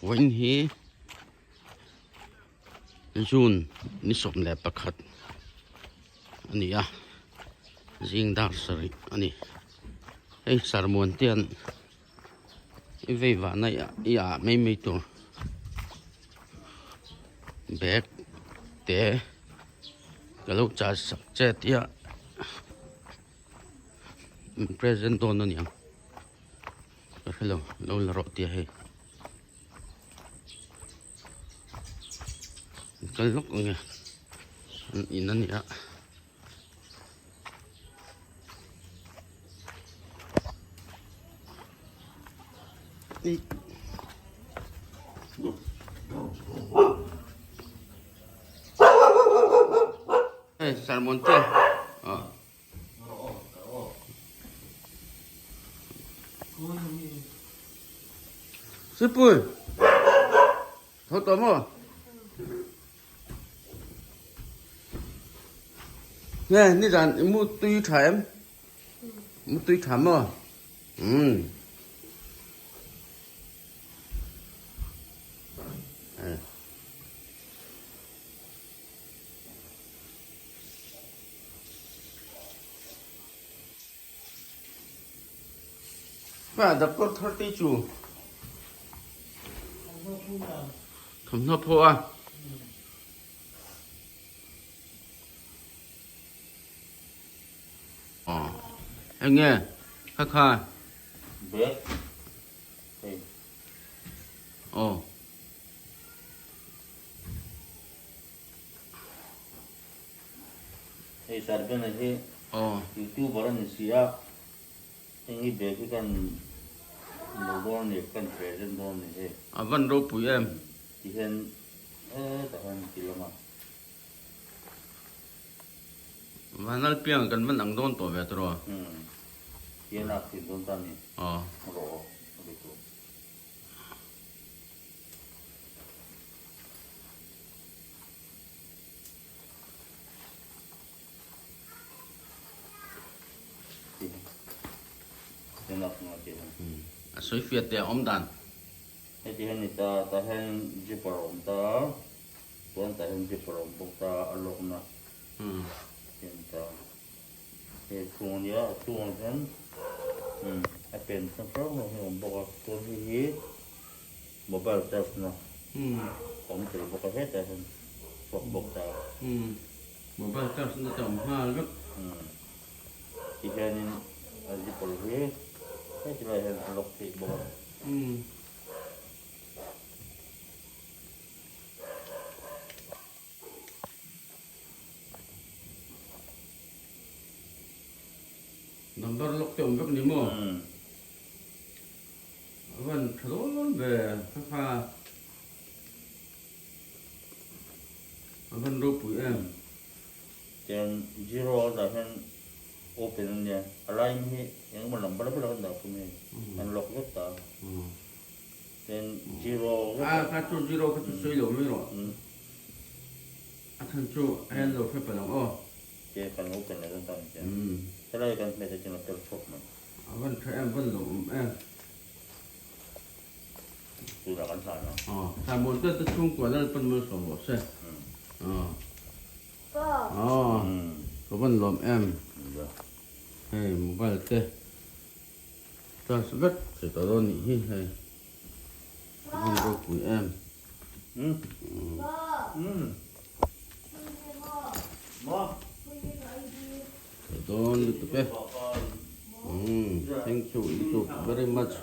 Vawiin hi June ni 11 a ni a, zing dar sarih a ni. Hei sermon te an i vei vahna i ah mai mai tur bag te ka lo charge sak che tia min present dawn a niang ka hrelo lo la rawh tia hei kal lawk ang e an in a nia. Hei sermon te ah Sipui tho tawh maw? Nge nizan i mu tui tha em? Mu tui tha maw? Umm. Pa doctor 32 Thawmhnaw pawh a. Aw eng nge kha kha. Bag hei. Aw. Hei Sarbena hi YouTuber a ni si a. Heng hi bag hi kan lo dawn a ni, kan present dawn a ni hei. A van ropui em? Ti hian hetah hian ti lam a. Vanlal piang kan van ang dawn tawh ve tawh a. Umm. Ti hian a thin dawn ta a ni. Aw. Rawh aw a ti tur. A sawi fiah teh a awm dan. Heti hian ni ta, tah hian zipper a awm ta, chuan tah hian zipper a awm bawk ta a lawkna hian ta. Hei chhung a nia, a chhungah hian a pen hrang hrang hi a awm bawk a, chuan hei hi mobile charge na a awm tel bawk a hetah hian chhuak bawk ta. Mobile charge na te awm nghal vek. Ti hianin a zipper hi heti lai hian a lock theih bawk a. Number lock te awm vek ni maw? A van tha dawn ve kha kha. A van ropui em. Chuan zero a dah hian open a nia, a line hi eng emaw number ber a kan dah thung hei, an lock vek ta. Chuan zero vek a. Kha chu zero kha chu sawi lo mai rawh. A chhan chu a en lo hre palh ang aw. Che kan open leh dawn ta ni chian. Helai kan hmet aṭang a tel chhuak mai. A van tha em van lo awm em. Tunah kan hlan ang. Aw, Simon te te chhungkua Lalpan malsawm rawh se. Aw. Aw, ka van lawm em. Hei mobile te charge vek thei tawh dawn nih hi hei. Ka van ropui em. Tha dawn lutuk e. Thank you lutuk very much.